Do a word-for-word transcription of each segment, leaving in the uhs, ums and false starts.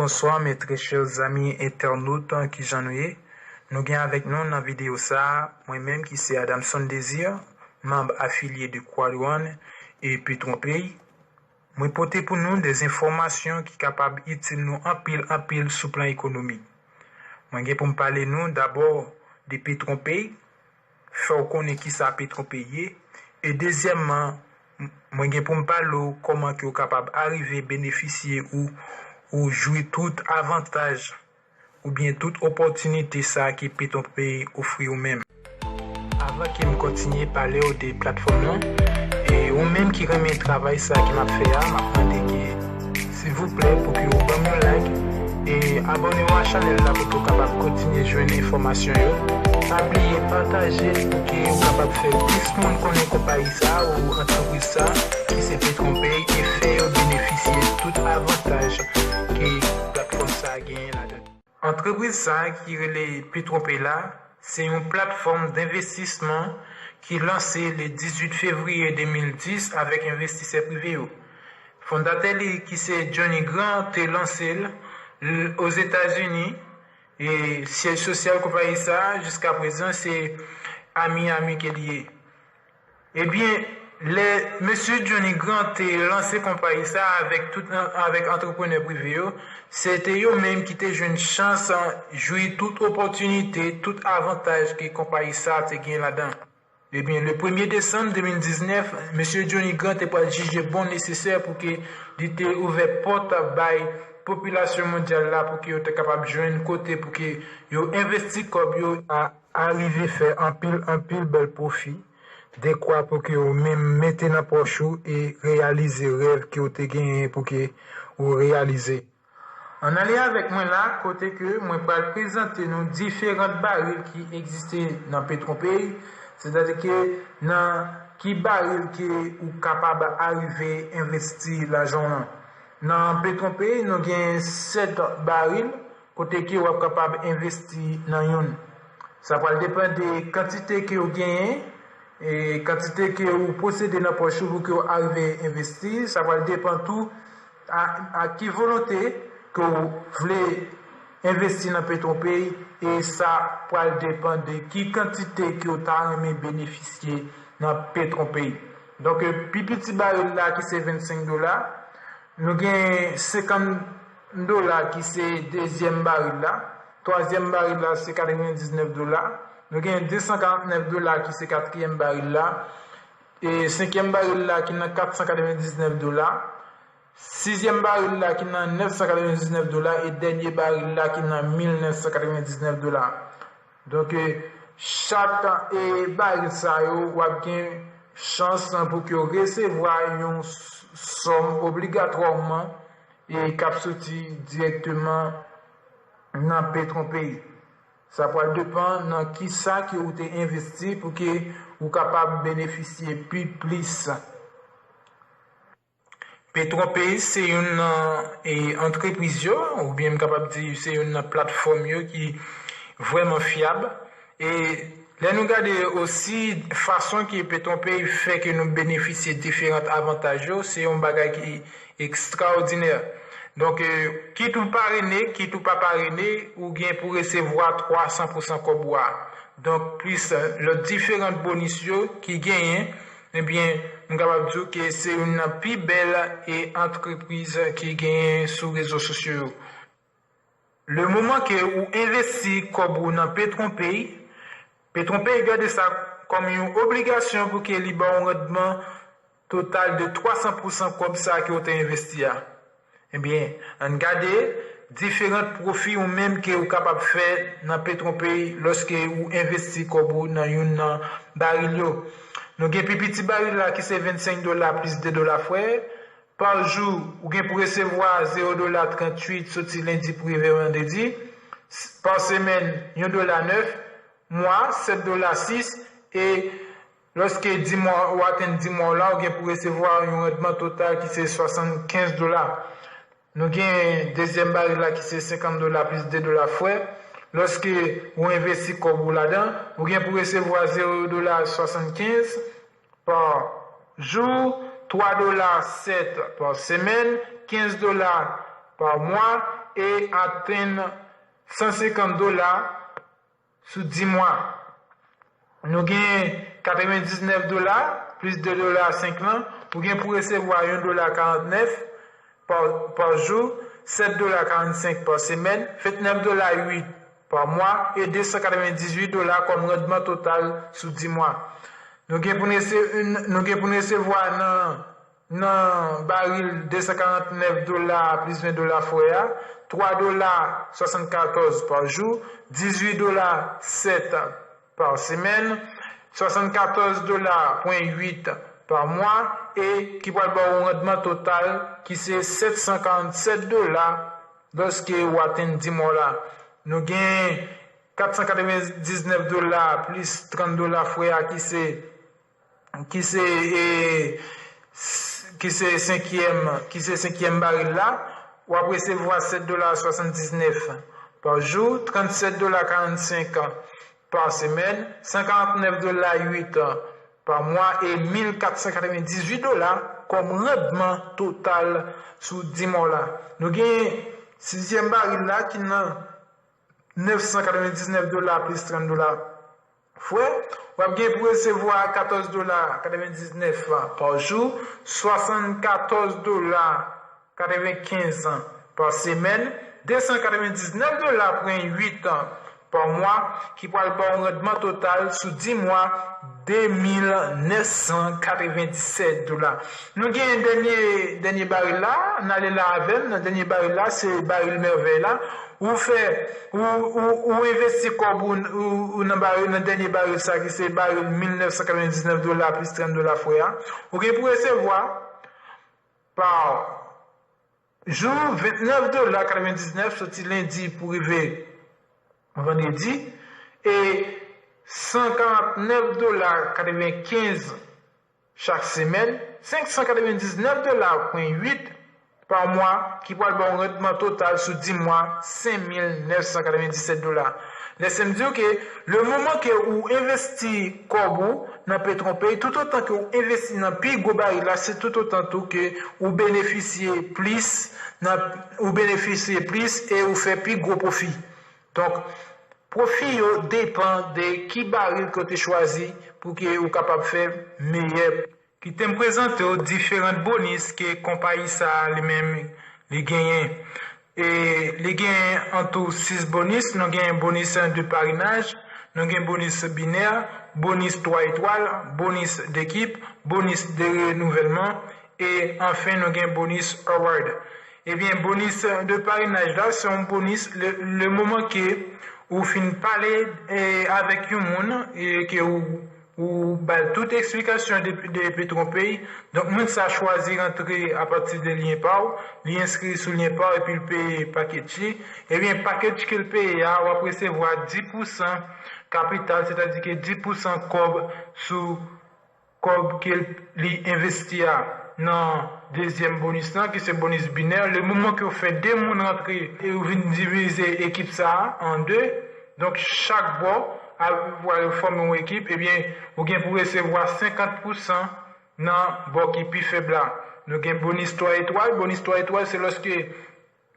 Bonsoir mes très chers amis internautes, kijan nou ye? Nou gen avèk nou nan videyo sa a, mwen menm ki se Adamson Désir, manm afilye de Quad One e PetronPay. Mwen pote pou nou de enfòmasyon ki kapab itil nou anpil anpil sou plan ekonomik. Mwen gen pou m pale nou dabò de PetronPay, fè w konnen kisa PetronPay ye, e dezyèmman, m- mwen gen pou m pale w kòman ke w kapab arive benefisye ou, ou jwi tout avantaj oubyen tout opòtinite sa ke PetronPay ofri ou menm. Avan ke m kontinye pale w de platfòm lan, e ou menm ki renmen travay sa ke m ap fè a, m ap mande ke silvouplè pou ke w ban m yon like e abòne w a chanèl la pou ke w kapab kontinye jwenn enfòmasyon yo. Pa bliye pataje l pou ke w kapab fè plis moun konnen konpayi sa ou antrepriz sa ki se PetronPay e fè yo benefisye tout avantaj ke platfòm sa genyen ladan. Antrepriz sa ki rele PetronPay la, se yon platfòm denvestisman ki lanse le dizuit fevriye de mil dis avèk envestisè prive yo. Fondatè li ki se Johnny Grant te lanse l l- Ozetazini e syèj sosyal konpayi sa a jiskaprezan se a Miami ke li ye. Ebyen, lè mesye Johnny Grant te lanse konpayi sa a avèk tout avèk antreprenè prive yo, se te yo menm ki te jwenn chans jwi tout opòtinite, tout avantaj ke konpayi sa a te gen ladan. Ebyen, le premye desanm de mil diznèf, mesye Johnny Grant te pral jije bon nesesè pou ke li te ouvè pòt bay popilasyon mondyal la pou ke yo te kapab jwenn kote pou ke yo envesti kòb yo a arive fè anpil anpil bèl pwofi, dekwa pou ke ou menm mete nan pòch ou e reyalize rèv ke w te genyen pou ke ou reyalize. Ann ale avèk mwen la kote ke mwen pral prezante nou diferan baril ki egziste nan PetronPay, sètadi ke nan ki baril ke ou kapab arive envesti lajan w lan. Nan PetronPay, nou gen sèt baril kote ke w ap kapab envesti nan youn. Sa pral depann de kantite ke w genyen e kantite ke w posede nan pòch ou pou ke w arive envesti. Sa pral depann tou a, a ki volonte ke w vle envesti nan PetronPay e sa pral depann de ki kantite ke w ta renmen benefisye nan PetronPay. Donk, pi piti baril la ki se vennsenk dola, nou gen senkant dola ki se dezyèm baril la, twazyèm baril la se katrevendiznèf dola, nou gen desankarantnèf dola ki se katriyèm baril la, e senkyèm baril la ki nan katsankatrevendiznèf dola, sizyèm baril la ki nan nèfsankatrevendiznèf dola e dènye baril la ki nan mil nèfsankatrevendiznèf dola. Donk, e, chak e, baril sa yo, w ap gen chans pou ke w resevwa yon s- sòm obligatwèman e k ap soti dirèkteman nan PetronPay. Sa pral depann nan kisa ke ou te envesti pou ke ou kapab benefisye pi plis. PetronPay se youn nan e, antrepriz yo, oubyen m kapab di se youn nan platfòm yo ki vrèman fyab. E lè nou gade osi fason ke PetronPay fè ke nou benefisye diferan avantaj yo, se yon bagay ki ekstraòdinè. Donk, e, kit ou parene, kit ou pa parene, ou gen pou resevwa twa san pou san kòb ou a. Donk, plis, e, lòt diferan bonis yo ki genyen, ebyen, m kapab di w ke se youn nan pi bèl e antrepriz ki genyen sou rezo sosyo yo. Le moman ke ou envesti kòb ou nan PetronPay, PetronPay gade sa kòm yon obligasyon pou ke li ba w yon randman total de twa san pou san kòb sa ke w te envesti a. Ebyen, ann gade diferan pwofi ou menm ke ou kapab fè nan PetronPay lòske ou envesti kòb ou nan youn nan baril yo. Nou gen pi piti baril la ki se vennsenk dola plis de dola frè. Pa jou, ou gen pou resevwa zewo dola tranntuit soti lendi pou rive vandredi. Pa semèn, yon dola nèf. Mwa, sèt dola sis. E lòske di mwa ou atenn di mwa w la, ou gen pou resevwa yon randman total ki se swasannkenz dola. Nou gen dezyèm baril la ki se senkant dola plis de dola frè. Lòske ou envesti kòb ou ladan, ou gen pou resevwa zewo dola swasannkenz pa jou, twa dola sèt pa semèn, kenz dola pa mwa, e atenn san senkant dola sou dis mwa. Nou gen katrevendiznèf dola plis de dola senk lan, ou gen pou resevwa yon dola karantnèf pa, pa jou, sèt dola karannsenk pa semèn, ventnèf dola uit pa mwa e de san katrevendizuit dola kòm randman total sou dis mwa. Nou gen pou n rese-, nou gen pou n resevwa nan, nan baril de san karantnèf dola plis ven dola fre a, twa dola swasannkatòz pa jou, dizuit dola sèt pa semèn, swasannkatòz dola pwen uit pa mwa, e ki pral ba w yon randman total ki se sèt san karannsèt dola lòske w atenn dis mwa w la. Nou gen kat san katrevendiznèf dola plis trant dola fre a ki se, ki se, e, s-, ki se senkyèm, ki se senkyèm baril la, w ap resevwa sèt dola swasanndiznèf pa jou, trannsèt dola karannsenk pa semèn, san karantnèf dola uit pa mwa e mil kat san katrevendizuit dola kòm randman total sou dis mwa w la. Nou gen sizyèm baril la ki nan nèf san katrevendiznèf dola plis trant dola fre, w ap gen pou resevwa katòz dola katrevendiznèf pa jou, swasannkatòz dola katrevenkenz pa semèn, de san katrevendiznèf dola pwen uit pa mwa, ki pral ba w yon randman total sou dis mwa de mil nèf san katrevendiset dola. Nou gen dènye, dènye baril la, n ale la avè m, nan dènye baril la, se baril mèvèy la. Ou fè, ou, ou, ou envesti kòb ou, ou, ou nan baril, nan dènye baril sa ki se baril mil nèf san katrevendiznèf dola plis trant dola fre a. Ou gen pou resevwa pa jou ventnèf dola katrevendiznèf soti lendi pou rive vandredi e san karantnèf dola katrevenkenz chak semèn, senk san katrevendiznèf dola pwen uit pa mwa, ki pral ba w yon randman total sou dis mwa senk mil nèf san katrevendiset dola. Lèse m di w ke le moman ke ou envesti kòb ou nan Petronpay, toutotan ke ou envesti nan pi gwo baril la, se toutotan tou ke ou benefisye plis, nan, ou benefisye plis e ou fè pi gwo pwofi. Donk, pwofi yo depann de ki baril ke w te chwazi pou ke ou kapab fè meyè. Kite m prezante w diferan bonis ke konpayi sa a li menm li genyen. E li genyen an tou sis bonis. Nou genyen bonis de parinaj, nou gen bonis binè, bonis twa etwal, bonis dekip, bonis de renouvèlman, e anfen nou gen bonis award. Ebyen, bonis de parinaj la, se yon bonis le, le moman ke ou fin pale, e, avèk yon moun, e ke ou, ou ba l tout eksplikasyon de, de Petronpay. Donk, moun sa chwazi rantre apati de lyen pa w, li enskri sou lyen pa w epi l peye pakèt li. Ebyen, pakèt ke l peye a, w ap resevwa dis pousan kapital, sètadi ke dis pousan kòb sou kòb ke li envesti a nan dezyèm bonis lan, ki se bonis binè. Le moman ke w fè de moun rantre e ou vin divize ekip sa a an de, donk chak bò a, pou al fòme yon ekip, ebyen, ou gen pou resevwa senkant pousan nan bò ki pi fèb la. Nou gen bonis twa etwal. Bonis twa etwal, se lòske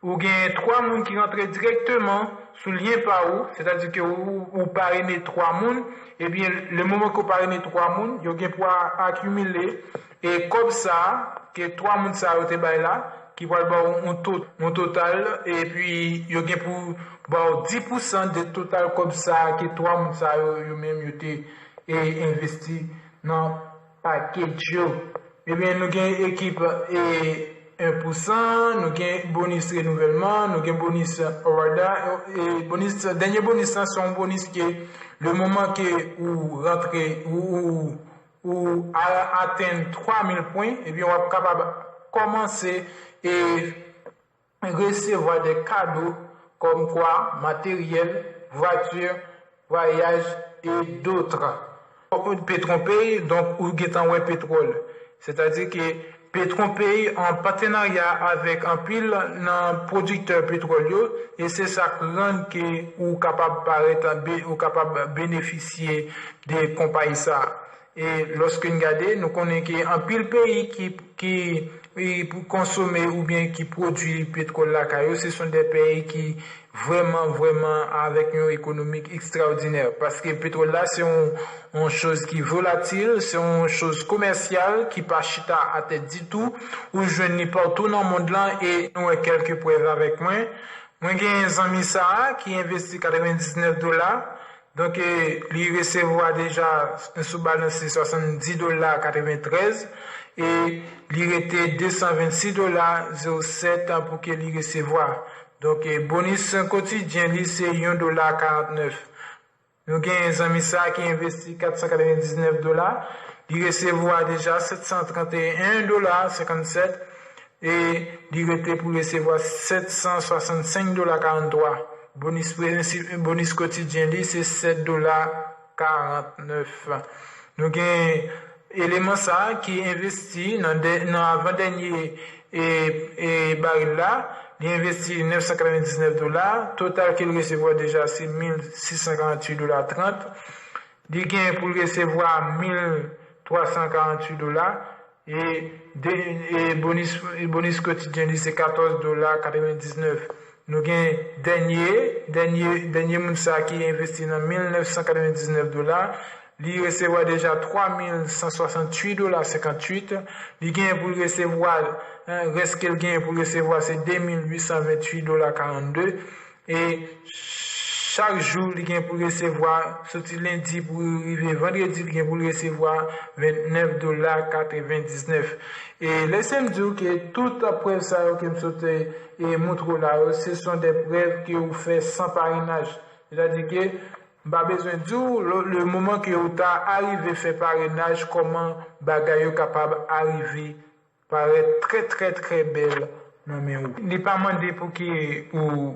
ou gen twa moun ki rantre dirèkteman sou lyen pa ou, sètadi ke ou, ou parene twa moun, ebyen, le moman ke ou parene twa moun, yo gen pou a-, akimile, e kòb sa a, ke twa moun sa yo te bay la, ki pral ba w yon to-, yon total, epi yo gen pou ba w dis pousan de total kòb sa a, ke twa moun sa yo, yo menm, yo te, e, envesti nan pakèt yo. Ebyen, nou gen ekip, e, en pousan, nou gen bonis renouvèlman, nou gen bonis award la, e, bonis, dènye bonis lan, se yon bonis ke, le moman ke ou rantre, ou, ou, ou a-, atenn twa mil pwen, ebyen, w ap kapab kòmanse, e, resevwa de kado kòmkwa materyèl, vwati, vwayaj, e dòt. Petronpay, donk, ou gentan wè petwòl. Sètadi ke Petronpay an patenarya avèk anpil nan pwodiktè petwòl yo, e se sa k rann ke ou kapab parèt, be-, ou kapab benefisye de konpayi sa a. E lòske n gade, nou konnen ke anpil peyi ki, ki e pou konsome oubyen ki pwodui petwòl lakay yo, se son de peyi ki vrèman, vrèman avèk yon ekonomi ekstraòdinè. Paske petwòl la se yon, yon choz ki volatil, se yon choz komèsyal ki pa chita atè ditou. Ou jwenn li patou nan mond lan e nou wè kèlke prèv avèk mwen. Mwen gen zanmi sa a ki envesti katrevendiznèf dola. Donk, e, li resevwa deja sou balans li swasanndis dola katreventrèz e li rete desanvennsis dola zewo sèt pou ke li resevwa. Donk, e, bonis kotidyen li se yon dola karantnèf. Nou gen zanmi sa a ki envesti katsan katrevendiznèf dola. Li resevwa deja sètsantrannteyen dola senkannsèt e li rete pou resevwa sètsanswasannsenk dola karanntwa. Bonis, bonis kotidyen li se sèt dola karantnèf. Nou gen eleman sa a ki envesti nan, nan avandènye e, e baril la. Li envesti nèf san katrevendiznèf dola. Total ke l resevwa deja se mil sis san karanntuit dola trant. Li gen pou l resevwa mil twa san karanntuit dola. E, de, e bonis, e bonis kotidyen li se katòz dola katrevendiznèf. Nou gen dènye, dènye, dènye moun sa ki envesti nan mil nèf san katrevendiznèf dola. Li resevwa deja twa mil san swasantuit dola senkantuit. Li gen pou l resevwa, rès ke l gen pou l resevwa se de mil uit san venntuit dola karannde. E chak jou li gen pou l resevwa, soti lendi pou rive vandredi, li gen pou l resevwa vennèf dola katrevendiznèf. E lese m di w ke tout prèv sa yo ke m sot e moutre w la yo, se son de prèv ke ou fè san parenaj. Sètadi ke m pa bezwen di w le moman ke ou ta arive fè parenaj, kòman bagay yo kapab arive parèt trè, trè, trè bèl nan men ou. Li pa mande pou ke ou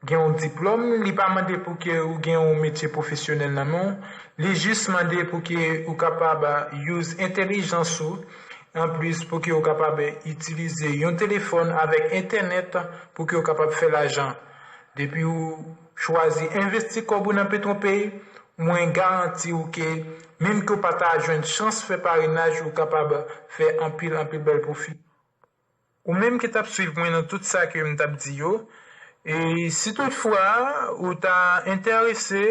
gen yon diplòm, li pa mande pou ke ou gen yon metye pwofesyonèl nan men w. Li jis mande pou ke ou kapab use entèlijans ou, anplis pou ke ou kapab itilize yon telefòn avèk entènèt pou ke ou kapab fè lajan. Depi ou chwazi envesti kòb ou nan Petronpay, mwen garanti w ke menm ke w pa ta jwenn chans fè parenaj, ou kapab fè anpil, anpil bèl pwofi. Ou menm ki t ap swiv mwen nan tout sa ke m t ap di yo, e si toutfwa ou ta enterese,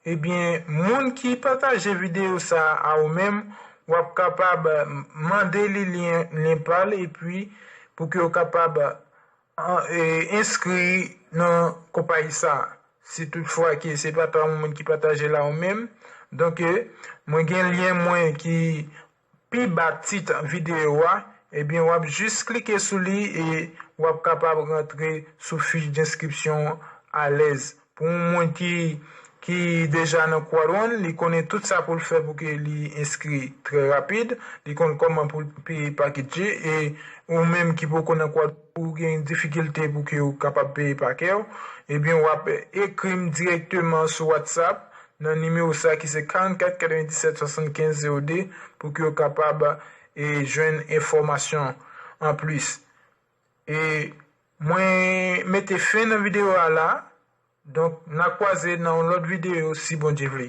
ebyen, moun ki pataje videyo sa a ou menm, w ap kapab mande li lyen, lyen pa l, epi pou ke w kapab enskri nan konpayi sa a. Si toutfwa ke se pa twa moun ki pataje la ou menm, donk, mwen gen lyen mwen ki pi ba tit videyo a, ebyen, w ap jis klike sou li e w ap kapab rantre sou fich denskripsyon an alèz. Pou yon moun ki, ki deja nan Quad One, li konnen tout sa pou l fè pou ke li enskri trè rapid, li konn kòman pou l peye pa kit li, e ou menm ki poko nan Quad One, ou gen difikilte pou ke ou kapab peye pa kè w, ebyen, w ap ekri m dirèkteman sou WhatsApp nan nimewo sa ki se karannkat katrevendisèt swasannkenz zewo de pou ke w kapab e jwenn enfòmasyon anplis. E mwen mete fen nan videyo a la. Donk, n a kwaze nan yon lòt videyo si Bondye vle.